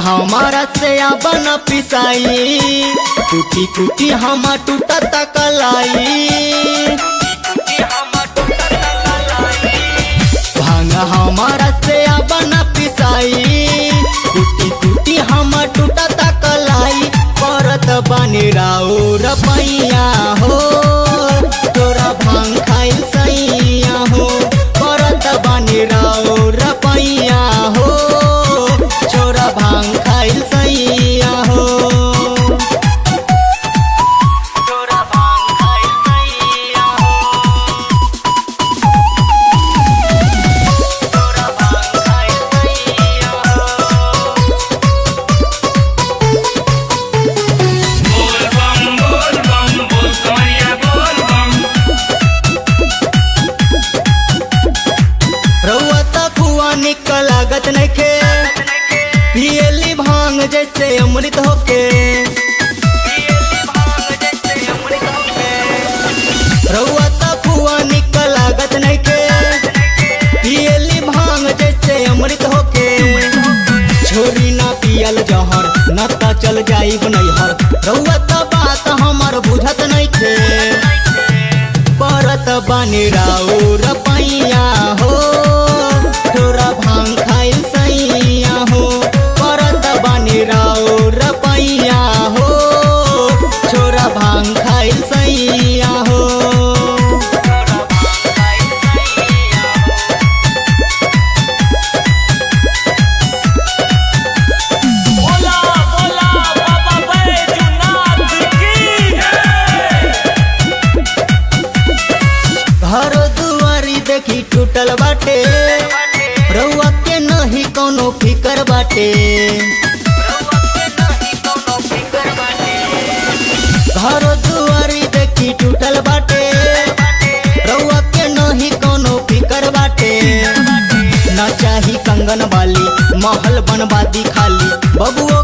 हमारा से बन पिसाई, टूटी टूटी हम टूटा तकलाई। भांग हमारा से बन पिसाई, टूटी टूटी हम टूटा तकलाई। परत बनी राउर पैया हो, तोरा भांग खाइल सैया हो। परत बनी राउर पैया हो, छोरा भांग खाइल सैया हो। छोरा भांग खाइल सैया हो। छोरा भांग खाइल सैया हो। बोल बम बोल कमरिया बोल बम। रउआ त कुआ निकल लागत नइखे, पियली भांग जैसे अमृत होके। रउआ त कुआ निकल लागत नइखे, पियली भांग जैसे अमृत होके। छोरी ना पियल जहर, न त चल जाइब नैहर। रउआ त बात हमर बुझत नइखे। परत बनी राउर पैया हो, तोरा भांग खाइल सैया हो। परत बनी राउर पैया हो, छोरा भांग खाइल सैया हो। बोला बोला बाबा बैजनाथ की जय। घर दुआरी देखी टूटल बाटे, रउआ के नहीं कोनो फिकर बाटे। घर दुआरी देखी टूटल बाटे, रउआ के नहीं कोनो फिकर बाटे। ना चाही कंगन वाली, महल बनवादी खाली। बबुओ